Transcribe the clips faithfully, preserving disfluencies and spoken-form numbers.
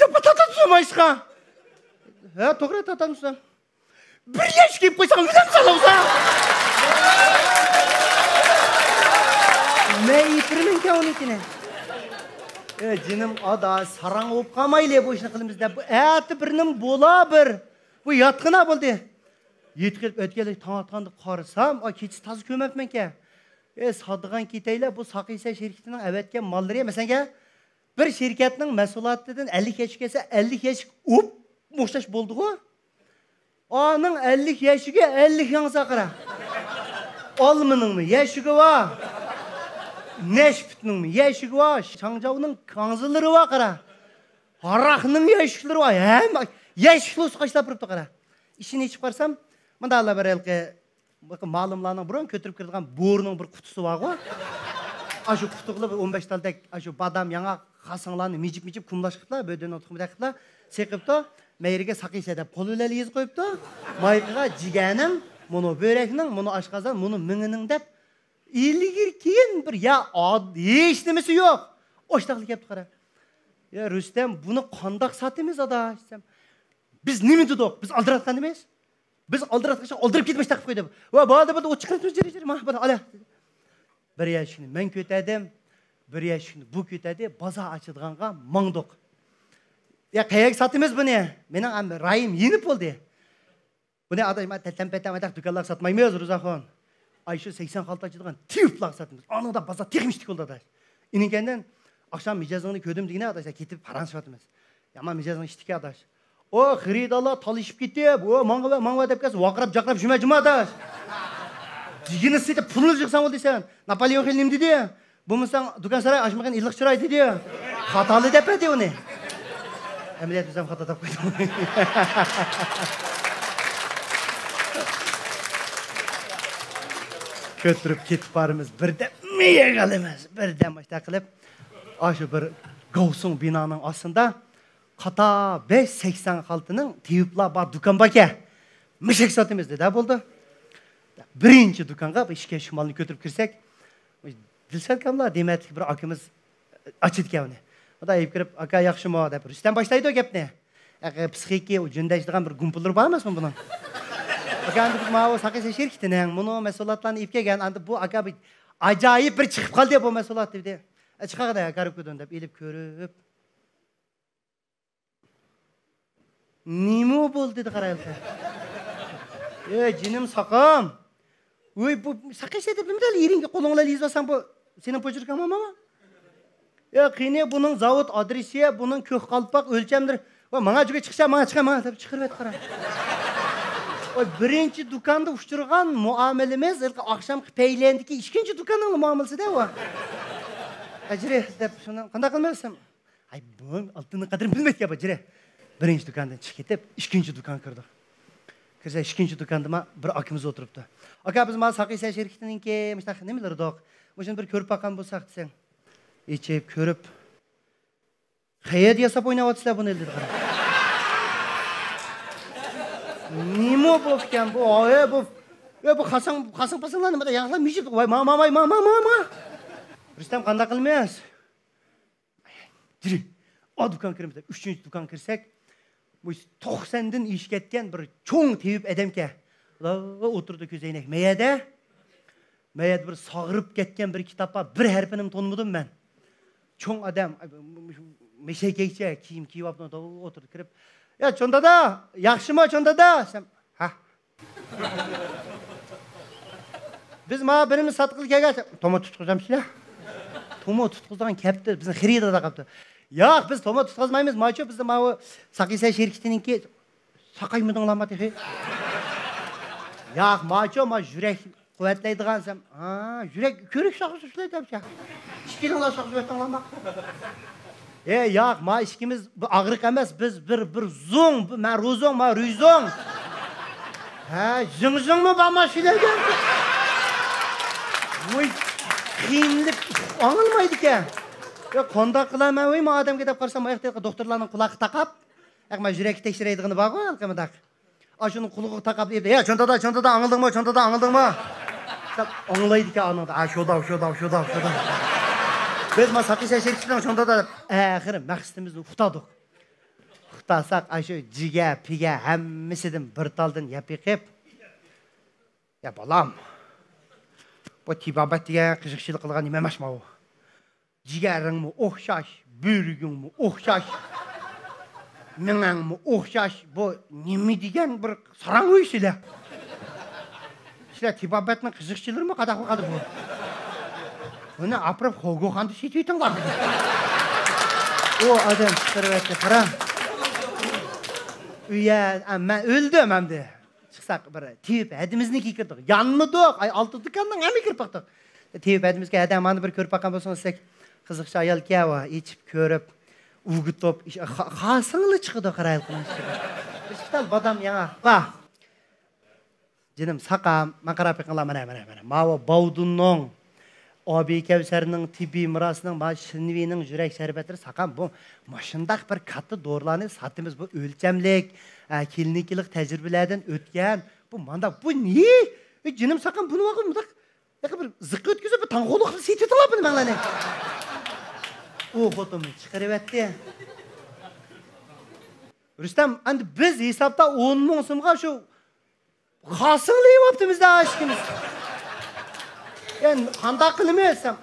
دەپ تاتاتسۇن مايسىقا. ھە، توغرا، تاتاتسۇن. بىر يەشىك يەپ قويساڭ، ئۆلەمسەن ئوزا. مەن يېپىرمەنكەن ئۇنىڭكىنى. ئە، جېنىم ئادا، ساراڭ بولۇپ قالمايلى، بۇ ئىشنى قىلىمىز دەپ. بۇ ئەتە بىرنىم بولا بىر. بۇ ياتقىنا بولدى. يېتىپ كېلىپ ئۆتكەنلىك تاڭ ئاتقاندا قارىسام، ئا، كېچىسى تازا كۆرمەپتىمەنكەن. ئە، سادىغان كېتەيلە، بۇ ساقىسەن شىركىتىنىڭ ئەۋەتكەن ماللىرى، مەسىلەن، بىر شىركەتنىڭ مەھسۇلاتىدىن ئەللىك يەشىك كەلسە، ئەللىك يەشىك ئوپمۇ ئوخشاش بولدىغۇ. ئانىڭ ئەللىك يەشىكى ئەللىك ياڭزا قارا. ئالمىنىڭمۇ يەشىكى بار، نەشپۈتنىڭمۇ يەشىكى بار، شاڭجاۋنىڭ كاڭزىلىرى بار قارا. ھاراقنىڭ يەشىكلىرى بار، ھەممە يەشىكلىرى قاچىلاپ تۇرۇپتۇ قارا. ئىچىنى ئېچىپ قارىسام، مۇنداقلا بىر ھېلىقى مالىملارنىڭ بۇرۇن كۆتۈرۈپ كىرىدىغان بورىنىڭ بىر قۇتىسى بارغۇ. ئاشۇ قۇتىغىلا بىر ئون بەش تالدەك ئاشۇ بادام، ياڭاق، خاساڭلارنى مىجىپ-مىجىپ كۇملاشقىپلا، بۆدۈننىڭ تۇخۇمىدەك قىپلا سېقىپتۇ. مەيرىگە ساقىسەن دەپ قولى بىلەن يېزىپ قويۇپتۇ. مايكىغا جىگەرنىڭ، مۇنۇ بۆرەكنىڭ، مۇنۇ ئاشقازان، مۇنۇ مېڭىنىڭ دەپ ئىلگىرى كېيىن بىر يا ئاد-، ھېچ نېمىسى يوق. ئاشتاقلا كەپتۇ قارا. يا رۇستەم، بۇنى قانداق ساتىمىز ئاداش دېسەم، بىز نېمە دېدۇق؟ بىز ئالدىراتقان ئەمەس. بىز ئالدىراتقىچە ئالدىرىپ كېتىپ مۇشۇنداق قىلىپ قويدى. ۋا، بولدى، بولدى، ئۇ چىقىرىپ جىرى، جىرى، ما، بولدى، ئالا. بىر يەشىكنى مەن كۆتەردىم، بىر يەشىكنى بۇ كۆتەردى، بازار ئاچىدىغانغا ماڭدۇق. يا، قەيەرگە ساتىمىز بۇنى؟ مېنىڭ ئەم-، رايىم يېنىپ بولدى. بۇنى ئاداش، ما، تەتەم-پەتەم ئايداق دۇكانلارغا ساتمايمىز، روزاخۇن. ئاي، شۇ سەكسەن خالتا ئاچىدىغان تېۋىپلارغا ساتىمىز. ئانىڭدا بازار تېخىمۇ ئىشتىك بولدى، ئاداش. ئىنىڭكەندىن ئاخشام مىجەزىڭنى كۆردۈم دېگىنە، ئاداش، كېتىپ پاراڭلىشىۋاتىمىز. يامان مىجەزنىڭ ئىشتىكى، ئاداش. ئۇ خېرىدارلار تالىشىپ كېتىپ، ئۇ ماڭا ۋە ماڭا ۋە دەپ كەلسە، ۋارقىراپ جاقىراپ شۇمە جۇمە، ئاداش. دېگىنى سېتىپ پۇلنى يىغساڭ بولدى سەن. ناپالېئون خىل نېمە دېدى؟ بۇ مۇساڭ دۇكان ساراي ئاشمىغان ئىللىق چىراي دېدى. خاتالى دەپ بەردى ئۇنى. ئەمەلىيەت بىز ھەم خاتا تاپقان. كۆتۈرۈپ كېتىپ بارىمىز، بىردەم مېيەگە ئالىمىز، بىردەم ئاشتا قىلىپ، ئاشۇ بىر گاۋسۇڭ بىنانىڭ ئاستىدا قاتا بەش سەكسەن خالتىنىڭ تېۋىپلار بار دۇكان باركەن. مىشەك ساتىمىز دېدى، بولدى. بىرىنچى دۇكانغا بىر ئىككى شۇمالنى كۆتۈرۈپ كىرسەك، دىلشات كاملا دېمەتلىك بىر ئاكىمىز ئاچىدىكەن ئۇنى. ئۇدا ئېلىپ كىرىپ، «ئاكا، ياخشىمۇ؟» دەپ، رۇستەم باشلايدۇ گەپنى. ئەقە، پسىخىكى، ئۇ جۆندەشىدىغان بىر گۇمپىلىرى بارمىسمۇ بۇنىڭ؟ «ئاكا، ئەمدى بىز ماۋۇ ساقىسەن شىركىتىنىڭ مۇنۇ مەھسۇلاتلارنى ئېلىپ كەلگەن، ئەمدى بۇ ئاكا بىر ئاجايىپ بىر چىقىپ قالدى بۇ مەھسۇلات» دېدى. «ئە، چىقاغىدە، كارىپ كۆردۈم» دەپ ئېلىپ كۆرۈپ، نېمە بولدى دېدى قارايلىقى. ئەي، جېنىم ساقام. ۋوي، بۇ ساقىشە دەپ نېمە دەل يېرىڭگە قولۇڭ بىلەن يېزىۋالساڭ، بۇ سېنىڭ پوچېركىڭ ماما؟ يا قېنى، بۇنىڭ زاۋۇت ئادرېسى، بۇنىڭ كۆك قالپاق، ئۆلچەملىرى. ۋا ماڭا جۈگە چىقسا، ماڭا چىقە، ماڭا دەپ چىقىرىۋەت قارا. ۋاي، بىرىنچى دۇكاندا ئۇچرىغان مۇئامىلىمىز ھېلىقى ئاخشامقى پەيلەندىكى ئىككىنچى دۇكاننىڭ مۇئامىلىسىدە ۋا. ئەجرى دەپ شۇنى قانداق قىلمايسەن؟ ھەي، بۇ ئالتۇننىڭ قەدرىنى بىلمەيدىكەن بۇ جىرە. بىرىنچى دۇكاندىن چىقىپ كېتىپ، ئىككىنچى دۇكانغا كىردۇق. كىرسە، ئىككىنچى دۇكاندا ما بىر ئاكىمىز ئولتۇرۇپتۇ. «ئاكا، بىز ما ساقىسەن شىركىتىنىڭكى مۇشۇنداق نېمىلىرى دوق. مۇشۇنى بىر كۆرۈپ باققان بولساق» دېسەڭ. ئېچىپ كۆرۈپ، «قەيەردە ياساپ ئويناۋاتىسىلەر بۇنى؟» دېدى قارا. نېمە بوپكەن بۇ؟ ئاي، بۇ، ئە، بۇ خاساڭ، خاساڭ پاساڭلارنى مانا ياغلار مىجىپ، ۋاي، ما، ما، ۋاي، ما، ما، ما، ما. رۇستەم، قانداق قىلىمىز؟ جىرى، ئا دۇكان كىرىمىز دەپ، ئۈچىنچى دۇكان كىرسەك، بۇ توقساندىن ئېشىپ كەتكەن بىر چوڭ تېۋىپ ئادەمكەن. ئۇلار ئولتۇرىدۇ كۆزەينەك مەيەدە. مەيەدە بىر ساغىرىپ كەتكەن بىر كىتاب بار، بىر ھەرپىنىمۇ تونۇمىدىم مەن. چوڭ ئادەم، مەشەكەيچە كىيىم كىيىۋاپتۇ، ئولتۇرىدۇ كىرىپ. «يا، چوڭ دادا، ياخشىمۇ، چوڭ دادا؟» دېسەم، «ھە.» «بىز ماڭا بىرىمىز ساتقىلى كەلگەن.» «تومۇر تۇتقۇزامسىلەر؟» تومۇر تۇتقۇزىدىغان كەپتۇ، بىزنى خېرىداردا قاپتۇ. «ياق، بىز تومۇر تۇتقۇزمايمىز، ماچۇ بىزنى ماۋۇ ساقىسەن شىركىتىنىڭكى.» «ساقايمىدىڭلارما تېخى؟» «ياق، ماچۇ، ما يۈرەك قۇۋۋەتلەيدىغان» دېسەم، «ھا، يۈرەك كۆرۈك ساقىسى شۇلار» دەپتۇ. «ئىككىلىڭلار ساقىسى ئۆتتۈڭلارما؟» «ئە، ياق، ما ئىككىمىز، بۇ ئاغرىق ئەمەس، بىز بىر، بىر زوڭ، بۇ مەن روزوڭ، ما رۈيزوڭ.» «ھە، زىڭ زىڭمۇ بارما سىلەرگە؟» ۋوي، قىينىلىپ ئاڭلىمايدىكەن. «يا، قانداق قىلارمەن ۋوي ما ئادەمگە؟» دەپ قارىسام، ئاياقتا دوختۇرلارنىڭ قۇلاققا تاقاپ، ئەقما يۈرەككە تەكشۈرەيدىغىنى بارغۇ، ھېلىقى مۇنداق. ئاشۇنىڭ قۇلىقىغا تاقاپ، «يا، چوڭ دادا، چوڭ دادا، ئاڭلىدىڭمۇ؟ چوڭ دادا، ئاڭلىدىڭمۇ؟» دەپ ئاڭلايدىكەن ئانىڭدا. «ھە، شۇنداق، شۇنداق، شۇنداق، شۇنداق.» بىز ما ساقىسەن شىركىتىنىڭ چوڭ دادا دەپ، ئەخىر مەقسىتىمىزنى ئۇتادۇق. بارساق، ئاشۇ جىگە، پىگە ھەممىسىدىن بىر تالدىن يەپ بېقىپ، يا بالام، بۇ تېبابەت دېگەن قىزىقچىلىق قىلغان نېمە ئەمەس ماۋۇ. جىگەرىڭمۇ ئوخشاش، بۆرىگىڭمۇ ئوخشاش، مېڭەڭمۇ ئوخشاش. بۇ نېمە دېگەن بىر ساراڭ ئۆي سىلە. سىلە تېبابەتنىڭ قىزىقچىلىرىمۇ قانداق قىلىدۇ بۇ؟ بۇنى ئاپىرىپ خوگوخاندا سېتىۋېتىڭلار دېدى. ئۇ ئادەم چىقىرىۋەتتى، قارا. ئۇ يەر، ئە، مەن ئۆلدۈم ئەمدى. چىقساق بىر تېۋىپ ھەدىمىزنى كىرگۈزدۇق. يانمىدۇق. ئاي، ئالتە دۇكاننىڭ ھەممە كىرىپ باقتۇق. تېۋىپ ھەدىمىزگە ھەدە مانا بىر كۆرۈپ باققان بولسىڭىز دېسەك، قىزىقچى ئايالكەن ئۇ، ئېچىپ كۆرۈپ، ئۆگىتىپ، ئىش-، خا-، خاسىڭلا چىقىدۇ قارايلىقىنىڭ ئىچىدە. بىر ئىككى تال بادام ياڭاق بار. جېنىم ساقام، ماڭا قاراپ بېقىڭلار، مانا، مانا، مانا. ماۋۇ باۋدۇننىڭ، ئابىكەۋسەرنىڭ تېببىي مىراسىنىڭ، مانا شىنۋېينىڭ يۈرەك شەربەتلىرى ساقام، بۇ مۇشۇنداق بىر كاتتا دورىلارنى ساتىمىز. بۇ ئۆلچەملىك، ئە، كلىنىكىلىق تەجرىبىلەردىن ئۆتكەن. بۇ مانداق، بۇ نى؟ ئى، جېنىم ساقام، بۇنى ۋاقىت مۇنداق، ياقى بىر زىققا ئۆتكۈزۈپ، بىر تاڭخۇلۇق قىلىپ سېتىۋېتىڭلار بۇنى ماڭلارنى. ئۇ خوتۇننى چىقىرىۋەتتى. رۇستەم، ئەمدى بىز ھېسابتا ئون مىڭ سومغا شۇ خاسىڭلا يەۋاپتىمىز-دە ئىككىمىز. يا قانداق قىلىمىز دېسەم،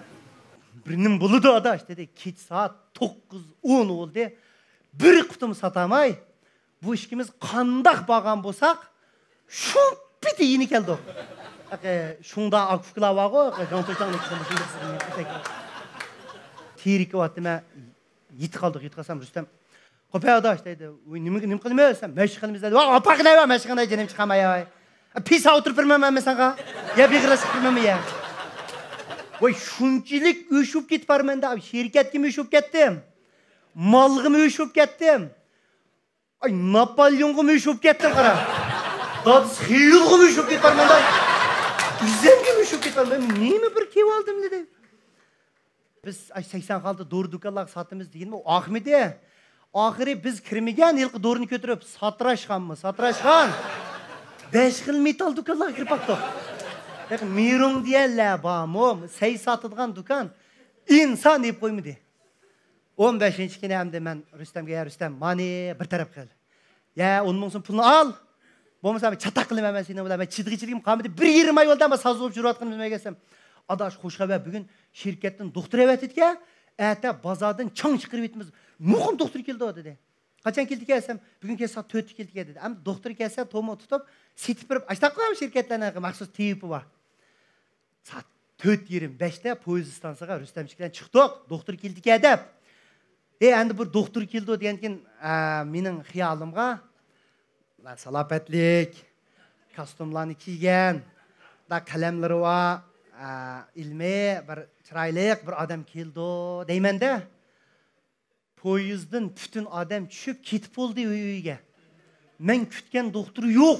بىر نېمە بولىدۇ ئاداش دېدى. كېچە سائەت توققۇز، ئون بولدى. بىر قۇتۇم ساتالماي، بۇ ئىككىمىز قانداق بارغان بولساق، شۇ پېتى يېنى كەلدۇق. شۇڭدا ئاكا-ئۇكىلار بارغۇ، تېرىكىۋاتىمەن. يېتىپ قالدۇق، يېتىپ قالسام رۇستەم، «قوپە ئاداش» دەيدۇ. «ۋوي، نېمە، نېمە قىلىمىز؟» دېسەم، «مەشىق قىلىمىز» دەيدۇ. «ۋاي، ئاپاقىنە، مەشىق قىلماي جېنىم چىقارماي، ۋاي. پىسا ئولتۇرۇپ بېرىمەنمۇ ساڭا؟ يا بېغىرلاشقا كىرىمەنمۇ يا؟» ۋاي، شۇنچىلىك ئۆچ بولۇپ كېتىپ بارىمەن-دە، شىركەتكىمۇ ئۆچ بولۇپ كەتتىم. مالغىمۇ ئۆچ بولۇپ كەتتىم. ئاي، ناپاليونغىمۇ ئۆچ بولۇپ كەتتىم، قارا. دادىسى خېيولغىمۇ ئۆچ بولۇپ كېتىپ بارىمەن-دە. ئۆزۈمگىمۇ ئۆچ بولۇپ كېتىپ بارىمەن. نېمە بىر كېۋالدىم دېدى. بىز ئاي سەكسەن خالتا دورا دۇكانلارغا ساتىمىز دېگىنىمۇ ئاقمىدى. ئاخىرى بىز كىرمىگەن ھېلىقى دورىنى كۆتۈرۈپ، ساتىراشخانمۇ ساتىراشخان، بەش خىل مېتال دۇكانلارغا كىرىپ باقتۇق. مىرۇڭ دېگەنلەر بارمۇ؟ سەي ساتىدىغان دۇكان ئىنسان دەپ قويمىدى. ئون بەشىنچى كۈنى ئەمدى مەن رۇستەمگە، «يا رۇستەم، مانى بىر تەرەپ قىل. يا ئون مىڭ سوم پۇلنى ئال، بولمىسا مەن چاتاق قىلىمەن مەن سېنىڭ بىلەن. مەن چىدىغۇچىلىكىم قالمىدى. بىر يېرىم ئاي بولدى، مەن ساز بولۇپ يۈرۈۋاتقىنىمنى بىلمەي كەتسەم.» «ئاداش، خوش خەۋەر، بۈگۈن شىركەتتىن دوختۇر ئەۋەتىدىكەن، ئەتە بازاردىن چاڭ چىقىرىۋېتىمىز، مۇقىم دوختۇر كېلىدۇ» دېدى. «قاچان كېلىدىكەن؟» دېسەم، «بۈگۈن كەچ سائەت تۆتتە كېلىدىكەن» دېدى. ئەمدى دوختۇر كەلسە تومۇر تۇتۇپ سېتىپ بېرىپ، ئاشتاق قىلغان شىركەتلەرنىڭ مەخسۇس تېۋىپى بار. سائەت تۆت يېرىم، بەشتە پويىز ئىستانسىغا رۇستەمچىك بىلەن چىقتۇق، دوختۇر كېلىدىكەن دەپ. ئى، ئەمدى بىر دوختۇر كېلىدۇ دېگەندىكىن، ئە، مېنىڭ خىيالىمغا، سالاپەتلىك، كاستيۇملارنى كىيگەن، دا قەلەملىرى بار، ئە، ئىلمىي، بىر چىرايلىق بىر ئادەم كېلىدۇ دەيمەن-دە. پويىزدىن پۈتۈن ئادەم چۈشۈپ كېتىپ بولدى ئۆي-ئۆيىگە. مەن كۈتكەن دوختۇر يوق.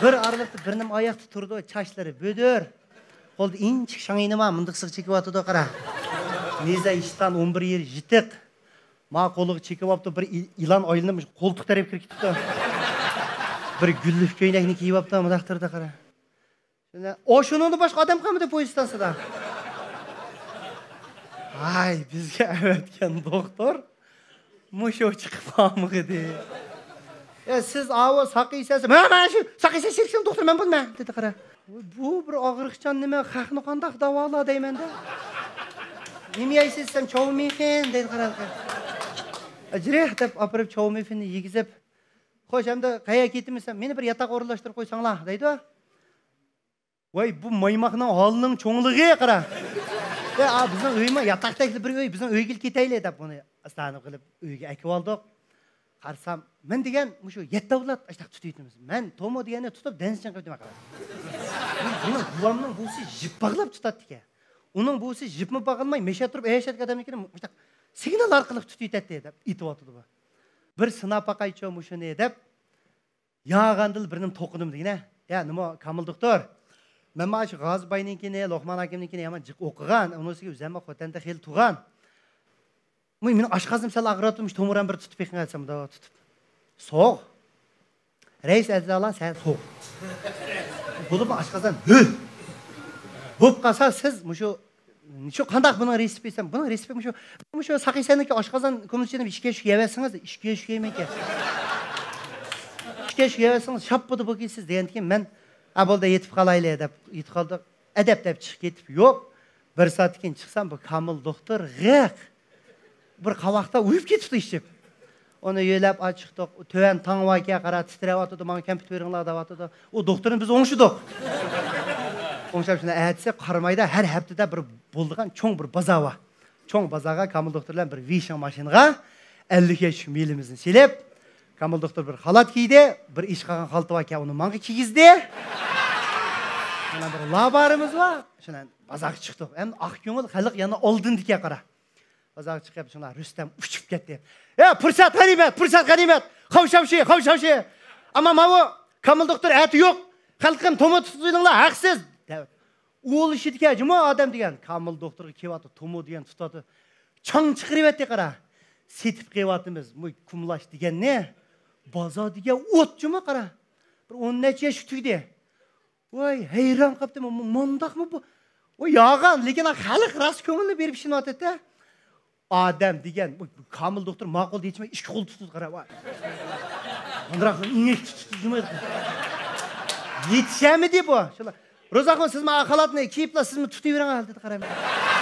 بىر ئارىلىقتا بىر نېمە ئاياقتا تۇرىدۇ، چاچلىرى بۆدۈر. قولىدا ئىنچىكە شاڭيىنى بار، مۇنداق سىغ چېكىۋاتىدۇ، قارا. نىزە ئىشتان ئون بىر يېرى يىتىق. ما قولىغا چېكىۋاپتۇ، بىر ئىل-، ئىلان ئايلىنىپ قولتۇق تەرەپ كىرىپ كېتىپتۇ. بىر گۈللۈك كۆينەكنى كىيىۋاپتۇ، مۇنداق تۇرىدۇ، قارا. ئۇ شۇنىڭدىن باشقا ئادەم قالمىدى پويىز ئىستانسىدا. ھاي، بىزگە ئەۋەتكەن دوختۇر مۇشۇ چىقىپ قالمىغىدى. ئە، سىز ئاۋۇ ساقىيسىز، مەن، مەن شۇ ساقىيسىز شېرىكسىز دوختۇر مەن بولىمەن دېدى، قارا. بۇ بىر ئاغرىقچان نېمە، خەقنى قانداق داۋالا دەيمەن-دە. نېمە يەيسىز دېسەم، چاۋمىخېن دەيدۇ، قارا. ئەجرىھ دەپ ئاپىرىپ چاۋمىخېننى يېگۈزۈپ، خوش، ئەمدى قەيەرگە كېتىمىز دېسەم، مېنى بىر ياتاققا ئورۇنلاشتۇرۇپ قويساڭلار دەيدۇ. ۋاي، بۇ مايماقنىڭ ھالىنىڭ چوڭلۇقى، قارا. ۋاي، ئا، بىزنىڭ ئۆيمۇ ياتاقتەكلا بىر ئۆي، بىزنىڭ ئۆيگىلا كېتەيلى دەپ، بۇنى ئىستانىپ قىلىپ ئۆيگە ئەكىۋالدۇق. قارىسام، مەن دېگەن مۇشۇ يەتتە ئەۋلاد ئاشتاق تۇتۇۋېتىمىز. مەن تومۇ دېگەننى تۇتۇپ دەنسىچىن قىلىۋېتىمەن، قارا. بۇنىڭ، بوۋامنىڭ بوۋىسى يىپ باغلاپ تۇتاتتىكەن. ئۇنىڭ بوۋىسى يىپمۇ باغلىماي، مەشە تۇرۇپ ئەشەتكە ئادەمنىڭكىنى مۇشۇنداق سىگنال ئارقىلىق تۇتۇۋېتەتتى دەپ ئېيتىۋاتىدۇ بۇ. بىر سىناپ باقايچۇ مۇشۇنى دەپ، ياغاندىلا بىر نېمە توقۇدۇم دېگىنە. يا، نېمە، كامىل دوختۇر؟ مەن مانا شۇ غازى باينىڭكىنى، لوقمان ھاكىمنىڭكىنى يامان جىق ئوقۇغان، ئۇنىڭ ئۈستىگە ئۆزۈممۇ خوتەندە خېلى تۇرغان. مۇ-، مېنىڭ ئاشقازىنىم سەل ئاغرىۋاتىدۇ، مۇشۇ تومۇرام بىر تۇتۇپ بېقىڭ دېسەم، مۇنداق تۇتۇپ. سوغ. رەئىس ئەزالار سەل سوغ. بولۇپمۇ ئاشقازان ھۆ. بولۇپ قالسا سىز مۇشۇ شۇ قانداق بۇنىڭ رېتسېپى دېسەم، بۇنىڭ رېتسېپى مۇشۇ، مۇشۇ ساقىي سەننىڭكى ئاشقازان كومىنىسىدىن ئىككى كەشۈك يەۋەرسىڭىز، ئىككى كەشۈك يەيمەنكەن. ئىككى كەشۈك يەۋەرسىڭىز، شاپپىدە بولۇپ كېتىسىز دېگەندىكىن، مەن، ھە، بولدى، يېتىپ قالايلى دەپ يېتىپ قالدۇق. ئەدەپ دەپ چىقىپ كېتىپ، يوق. بىر سائەتتىن كېيىن چىقسام، بۇ كامىل دوختۇر غىق. بىر قاۋاقتا ئۇيۇپ كېتىپتۇ ئىچىپ. ئۇنى يۆلەپ ئاچىقتۇق. تۆۋەن تاڭ باركەن، قارا، تىترەۋاتىدۇ، ماڭا كەمپۈت بېرىڭلار دەۋاتىدۇ. ئۇ دوختۇرنى بىز ئوڭشىدۇق. ئوڭشاپ شۇنى ئەتىسى قارىمايدا ھەر ھەپتىدە بىر بولىدىغان چوڭ بىر بازار بار. چوڭ بازارغا كامىل دوختۇر بىلەن بىر ۋېيشىڭ ماشىنىغا ئەللىك ياش مېلىمىزنى سېلىپ، كامىل دوختۇر بىر خالات كىيدى، بىر ئىش قالغان خالتا باركەن، ئۇنى ماڭا كىيگۈزدى. مانا بىر لابارىمىز بار. شۇنى بازارغا چىقتۇق. ئەمدى ئاق كۆڭۈل خەلق يەنە ئالدىندىكەن، قارا. بازارغا چىقىپ، شۇنداق رۇستەم ئۇچۇپ كەتتى. «يا، پۇرسەت غەنىيمەت، پۇرسەت غەنىيمەت! خاۋشاۋشى، خاۋشاۋشى! ئەمما ماۋۇ كامىل دوختۇر ئەتە يوق. خەلقىم تومۇر تۇتقۇزۇۋېلىڭلار، ھەقسىز!» دەپ ئۇۋۇلىشىدىكەن جۇمۇ ئادەم دېگەن. كامىل دوختۇرغا كېلىۋاتىدۇ، تومۇر دېگەن تۇتاتتى. چاڭ چىقىرىۋەتتى، قارا. سېتىپ قېلىۋاتىمىز. مۇ كۇملاش دېگەننى، بازار دېگەن ئوت جۇمۇ، قارا. بىر ئون نەچچە ياش تۈگىدى. ۋاي، ھەيران قاپتىمەن، مۇ-، مۇنداقمۇ بۇ؟ ۋاي، ياغان، لېكىن خەلق راست كۆڭۈلنى بېرىپ ئىشىنىۋاتىدۇ. ئادەم دېگەن، بۇ كامىل دوختۇر ماقۇل دېيىشمەي، ئىككى قول تۇتۇپ قارا، ۋاي. ئاندىراق ئىڭەك تۇتۇپ يېتىشەلمىدى بۇ. شۇلار، «روزاخۇن، سىزمۇ خالاتنى كىيىپلا، سىزمۇ تۇتۇۋېرىڭ» دېدى، قارايمەن.